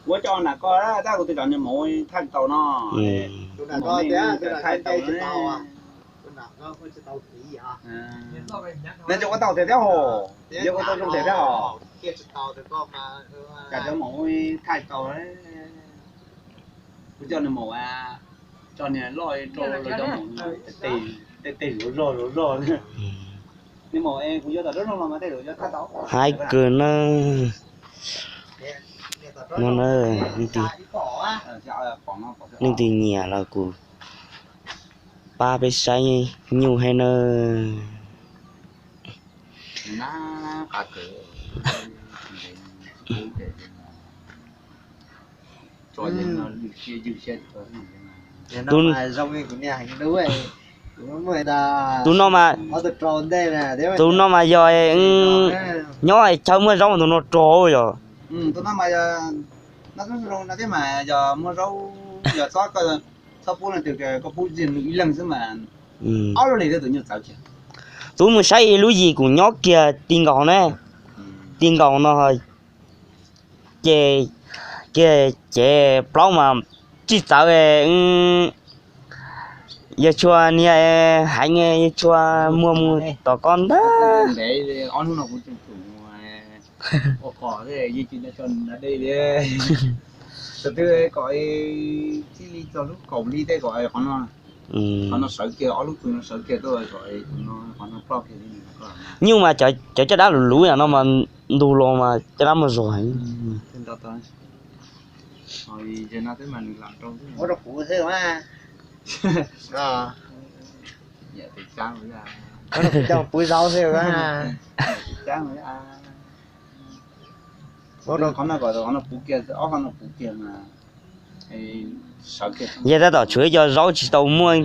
Kuv coj nam koj tab kuv twb cov niag maum thaij tau no. Thaij tau. Nws cov ua tau tiag thiab hos, yog ua tau zoo tiag thiab hos. Cas cov maum thaij tau. Kuv coj niag maum, coj niag loj rau lawv cov maum, tej tej zuav zog zuav zog. Niag maum kuv yuav tom dab no mas tej zaum yuav thaij tau. Haib kawg na. No na, leej twg nyiam los kuv pab peb saib nyuj thiab nawb. Tus no mas, tus no mas yog nyob chaw muaj zaub tus no rog yog. Tus mus saib ib lub yim kuv nyob kiag ti nkaus ne, ti nkaus no ces, kiag ces plaub mas tsis txawv. Yawg Tshua niag heev, Yawg Tshua muag mus tom koj ntag. Tus twg kom txij li txog lub kaum li tej kom qhov no, qhov no sawv kiag, ob lub pw no sawv kiag tuaj kom qhov no ploj kiag li. Nyuj mas cov caj dab luv luv no mas ntug los mas caj dab muaj zog heev. Coj puv zaub xwb. Yog tab tom tshuav ib co zaub tsis tau muaj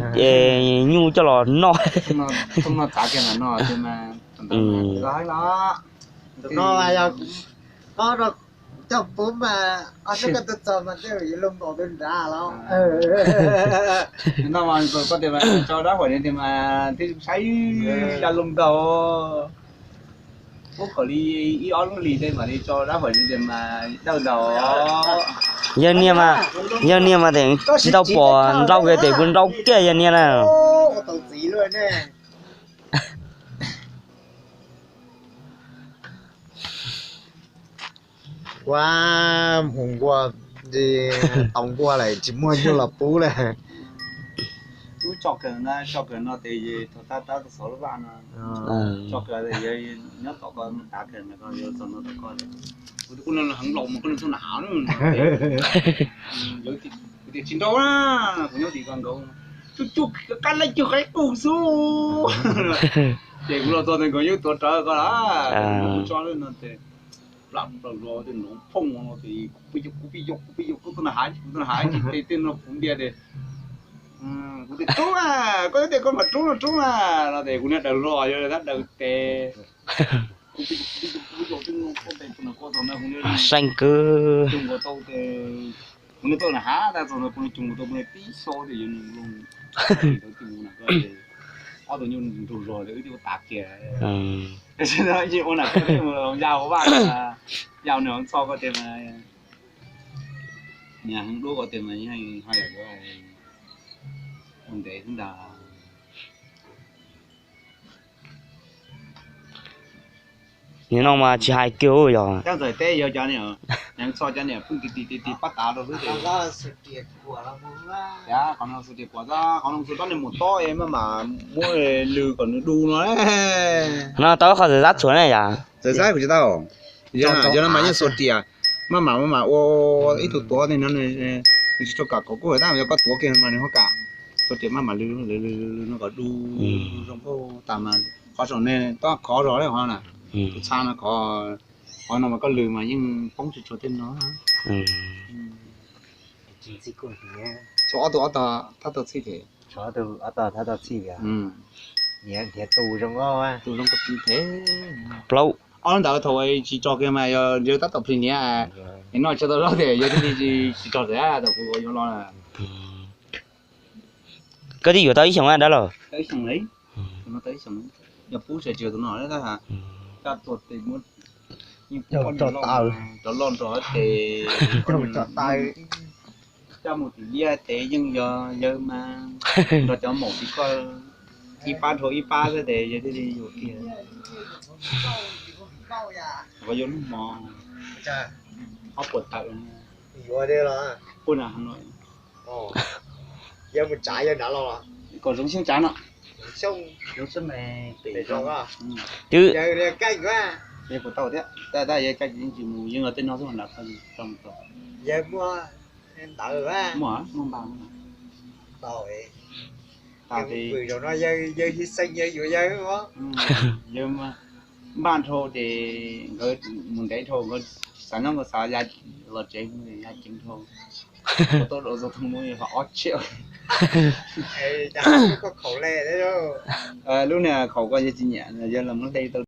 nyuj coj los noj. Koj tias mas tso dab huam li tias mas thiaj saib ya loo ntaug. Ub, kom li ib ob lub hlis tej mam li tso dab huam li tias mas dawj ntaug. Yog niag mas, yog niag mas tes tsis tau pom nrau kiag tes kuv nrau kiag yog niag na. Ua, mus nkuaj, tau nkuaj lawm tsis muaj nyuj los pub lawm. Ub, tso kawg na, tso kawg no tes thaum tab tab xov lub vaj no. Tso kawg, nyob tom ko tav kawg na, ko yuav txog no tom ko. Kuv twb kuj no heev laus mas kuj no txog na hav. Kuv tias tsis nrau na, kuv nyob tim ko nkaus, tsuj tsuj qab laib cug qaib qus xwb. Ces kuv los txog ntawd nkaus yeej tuav rawv ko lawm, kuv tso lawm no ces plam plaws los tes nrov phooj no ces kuv pib yog, kuv pib yog, kuv tuaj na hav, kuv tuaj na hav ces tej no kuv ntiag tes kuv tias rub na, koj tias koj mam rub no rub na, no ces kuv niag daws hlo yog tab daws tes. Seej kwv. Kuv niag tuaj na hav, tab txog no kuv niag cug tau kuv niag tib xo tes yuav nws loo. Ob tug nyuj nrug zog tes wb twb ua tav kiag. Tab sis no yeej ua nam koj thiab mus ya ua vaj, ya nws hov txog ko tias mas, niag heev duab ko tias mas yeej ho yam yuav ua ntev xwb ntag. Nim no mas tsis hais kiag yog. Cov ntxawm teb yog cov niam, txog cov niam pheej ti ti ti ti pab tav rau xwb. Qhov no xwb tias kuam, qhov no xwb tab niag mus tob maj mam muab lw kom nws du no. No tau qhov txawm xab txhuam na yom. Txawm xab kuv tsis tau. Yog no mas yeej xuas riam, maj mam maj mam ua ib tug tuav no, nws tsis tshua kam kom kuj tab mas yog koj tuav kiag mas nws ho kam. Xuas riam maj mam lw lw lw lw no kom du zoo nkauj tas mas qhov saum nej tab khov zog li qhov na. Tus txha no khov, qhov no mas koj lw mas yeej poob tsis tshua tej no. Tshuav ob tug ob tog thab tau txhij thiab. Tus zoo nkauj thiab. Plaub. Ob ntawd thaum tsis tso kiag mas yog tab tom plig niam, es noj tsis tau zaub tias yog tsis tso tias thaum kuv yuav los. Koj twb yuav tau ib xyoos dab laug? Yog pub sawv tsis yog tus no, koj tua tes muab Cov loj nrog ces coj mus tim liaj ces yeej yog yawg mas, nrog cov maum tim koj ib pab dhau ib pab xwb ces yawg thiaj li yuav kiag. Koj yuav lub hmo ob puas tawm, puas na, kom zoo xyoob tsav no. Twb puas tau thiab, tab tab yawg caj ces yeej tsis mus, yeej los tej no xwb, nram ko tau. Muaj, muaj npaj, tas ces yawg npaj dhau ces nkawd mus ntev dhau, nkawd xav nyob nkawd xav ya los tsev, ya ceev dhau, tau dua xov tooj muab yawg ob txhiab. Lub niag khaum ko yawg tsis nyiam, yawg los muab hle tau.